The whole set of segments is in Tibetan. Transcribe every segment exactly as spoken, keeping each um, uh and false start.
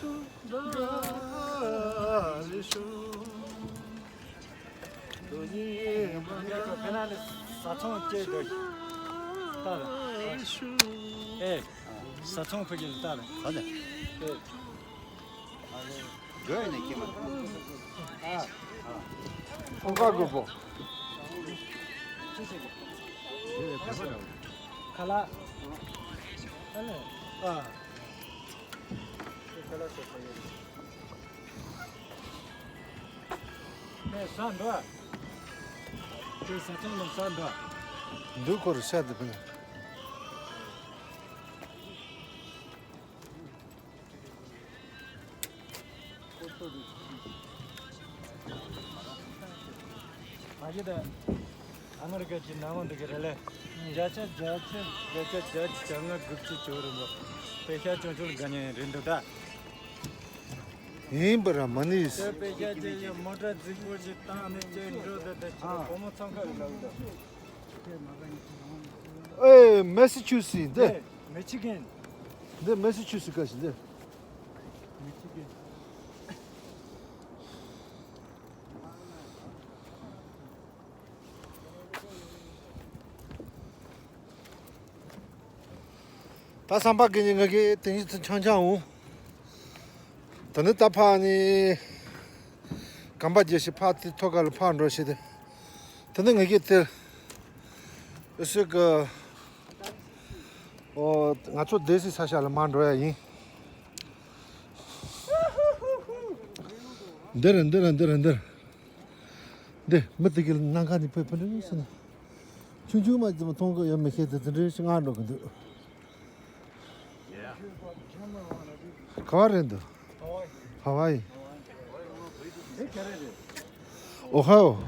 ཁྱེད་ཚོ་ཕེ་ན་ལི་ས་ཚོང་བཅས་འགྲོ་ཞིག་ལྟ་ར། ཨེ། ས་ཚོང་ཁོ་གྱིས་ལྟ་ར། ཨ་ནི། ཨེ། འགྲོ་ཡོད་ནས་ཁྱེད་མ། ཨ། ཨ། ཁོང་ཁ་དགོས་པོ། ཁ་ལག་ཨ་ལེ། ཨ། ཁ་ལག་ཟེར་ཁ་ཡོད། ནས་ས་འགྲོ། དེ་ས་ཚང་ལ་ས་འགྲོ། འདུག་ཁོ་རུ་ཤ་དེ་ཕུལ། ཕ་གི་ད་ཨ་མི་རི་ཀ་གི་ནང་མ་འདི་གི་རེད་ལེ། བརྒྱ་ཆ་བརྒྱད་ཅུ་བརྒྱད་ཅུ་བརྒྱད་ཅུ་གྱ་ལྔ་དགུ་བཅུ་བཅུ་རེད་འདུག་པེ་ཤ་ཆུང་ཆུང་དགའ་ཉེ་རེད་འདུག་ད། ཡིན་པ་ར་མ་ནི། དེ་པེ་ཤ་ཅེ་ཡི་མོ་ཊ་རྫིག་པོ་ཞིག་བཏང་ནས་ཅེ་འགྲོ་དེ་དེ་ཕྱིར་ཕོ་མོ་ཚང་ཁ་ལ་ལ་འདུག་ཨེ་མེ་སི་ཆུ་སི་འདི། མི་ཆི་གན། འདི་མེ་སི་ཆུ་སི་ཀ་ཞིག་འདི། མི་ཆི་གན། ད་བསམ་པ་གི་ཉིན་ང་གི་དེང་ཚོ་ཆང་ཆང་འོང་། ད་ནི་ད་ཕ་ནི་གམ་པ་རྒྱལ་ཞིག་ཕ་དེ་ཐོག་ཁ་ལ་ཕ་འགྲོ་ཞེས་ཏེ། ད་ནི་ང་གི་དེ་ཨུ་སུ་གི་ཨོ་ང་ཚོ་སྡེ་སྲིད་ས་ཤ་ལ་མ་འགྲོ་ཡ་ཡིན། འདིར་འདིར་འདིར་འདིར། འདི་མི་དེ་གི་ནང་ཁ་ནས་ཕེབས་ཕེབས་འདྲ་ཟེར་ན། ཆུང་ཆུང་མ་ཅིག་མཐོང་གི་ཡོད་མི་ཤེས་དེ་དེ་འདྲའི་ཤི་ང་འགྲོ་གི་འདུག་ག་བ་རེད་འདུག་ཧ་ཝའི། ཨོ་ཧའོ།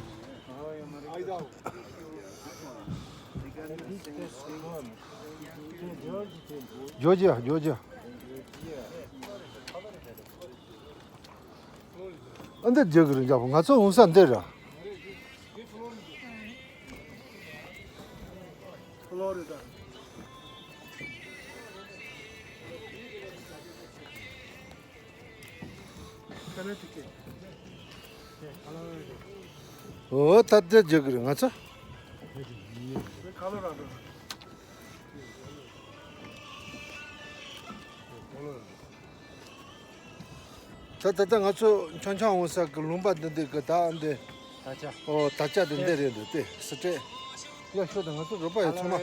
ཇོ་ཇི་ཡ། ཇོ་ཇི་ཡ། ཨ་འདིར་རྒྱག་གི་རེད་འཇག་པོ། ང་ཚོ་འོང་ས་འདིར་ར། ཕློ་རི་ཌ། ཁ་ན་ཊི་ཀེ། ཨོ་ད་འདིར་རྒྱག་གི་རེད་ང་ཚོ། ཁ་ལོ་ར་ཌོ། ད་ད་ལྟ་ང་ཚོ་ཆང་ཆང་འོང་ས་གི་ལུང་པ་འདི་འདི་གི་ད་འདི། ད་ཆ། ཨོ་ད་ཆ་དེ་འདི་རེད་འདུག་དེ་སི་ཏྲེ། ཡ་ཤོད་དང་ང་ཚོ་རོགས་པ་ཡོད་ཚང་མ།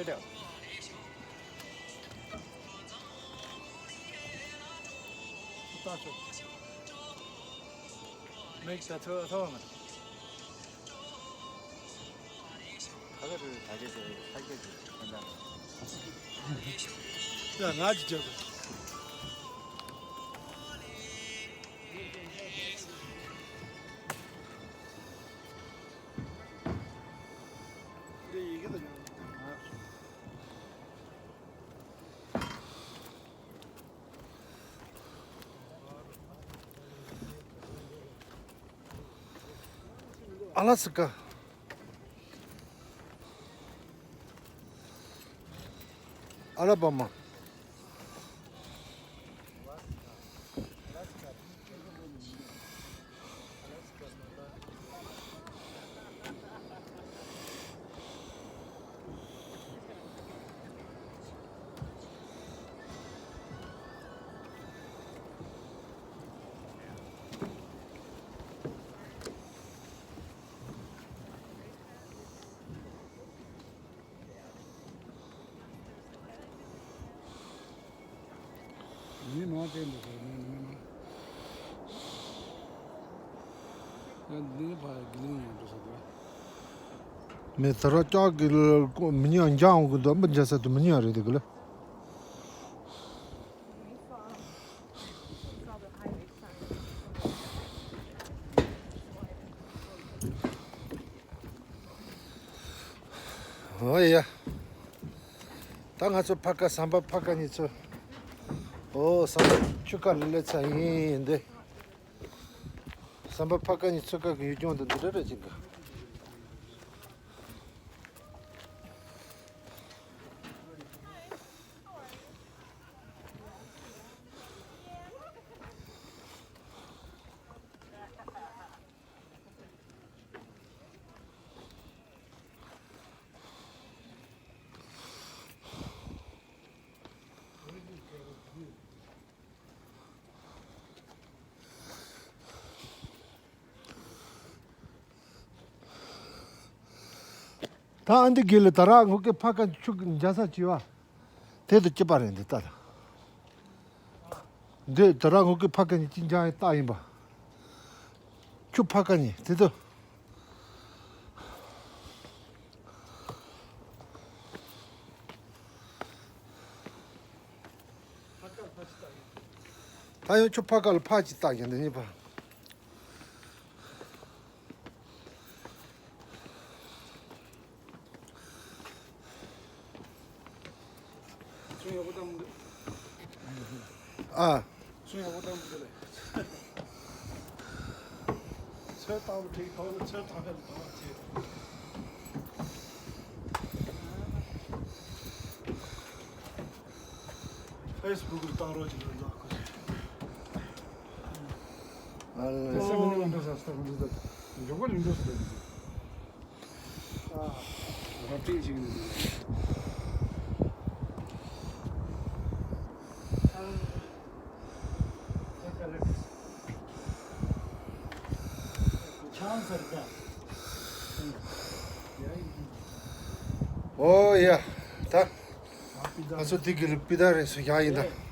མིག་ད་ཚོ་ཐོག་མ། ད་ག་རེ་ད་ག་ཟེར་ས་སྐྱ་གི་ཁྱོད་ད། ཡ་ང་ཅི་བྱེད་དགོས། འདི་ཡི་གེ་ད་ཉོ། ཨ་ལ་སི་ཀ། ཨ་ལ་བ་མ། མི་མང་སྟེ་འདུག་ཟེར་ནས་མི་མང་། ཡང་འདི་ཕར་གི་ལིང་ཡང་འགྲོ་ས་འདུག་མི་ད་ར་ལྕགས་ཀྱི་མི་ཉག་འཇང་འོང་གི་འདུག་མི་འཇང་ས་དུ་མི་ཉག་རེད་དེ་གི་ལ། ཨོ་ཡ། ད་ང་ཚོ་ཕ་ཀ་ཟམ་པ་ཕ་ཀ་གཉིས་ཚོ། ཨོ་ཟམ་པ་ཆུ་ཀ་ལ་ལེ་ཚ་ཡིན་འདི། ཟམ་པ་ཕ་ཀ་གཉིས་ཚོ་ཀ་གི་ཡུལ་ལྗོངས་འདི་འདི་འདྲ་རེད་ཅིང་ག་ད་ཨ་འདི་གི་ལ་ད་ར་ངུ་གི་ཕ་ཀ་ཆུ་འཇའ་ས་ཅི་བ། དེ་དུ་སྐྱིད་པ་རེད་འདི་ལྟ་ད། འདི་ད་ར་ངུ་གི་ཕ་ཀ་ཉི་ཅི་འཇའ་ཡི་རྟགས་ཡིན་པ། ཆུ་ཕ་ཀ་ཉི་དེ་དུ། ད་ཡང་ཆུ་ཕ་ཀ་ལ་ཕ་ཅི་རྟགས་ཡིན་འདི་གཉིས་པ། ཚོན་ཡག་པོ་བཏང་མི་འདུག་ཨ། ཚོན་ཡག་པོ་བཏང་མི་འདུག་ལེ། ཚོན་བཏང་མི་འགྲིག་ཐོག་ནས་ཚོན་བཏང་ཡག་ལ་དང་བ་བྱེད། ཕེ་སི་བུག་ལ་བཏང་རོགས་བྱེད་ལ་ལགས་ཁོ། ཨ་ལེ། སེམས་ནང་འགྲོ་ས་སྟབས་མི་འདུག་མགྱོགས་པོ་ལ་འགྲོ་ས་འདུག་ཨོ་ཡ། ད་ང་ཚོ་འདི་གི་རུ་པི་ད་རེད་སུ་ཡ་ཡིན་ད།